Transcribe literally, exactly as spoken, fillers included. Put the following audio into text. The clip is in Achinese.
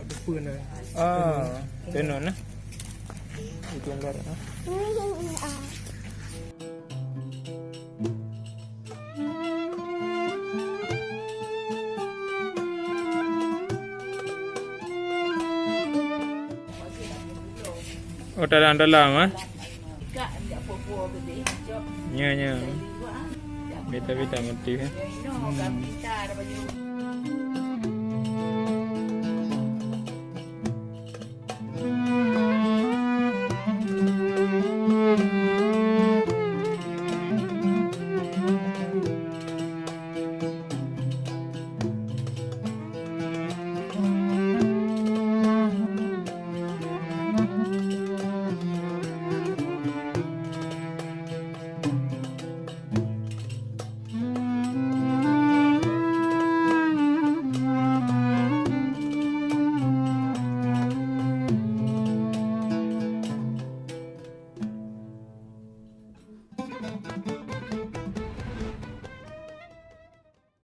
Depan lah. Ah, tenun lah. Itu yang barat lah. Oh, dalam-dalam, eh? Ya, ya. Beda-beda motif, eh. Hmm.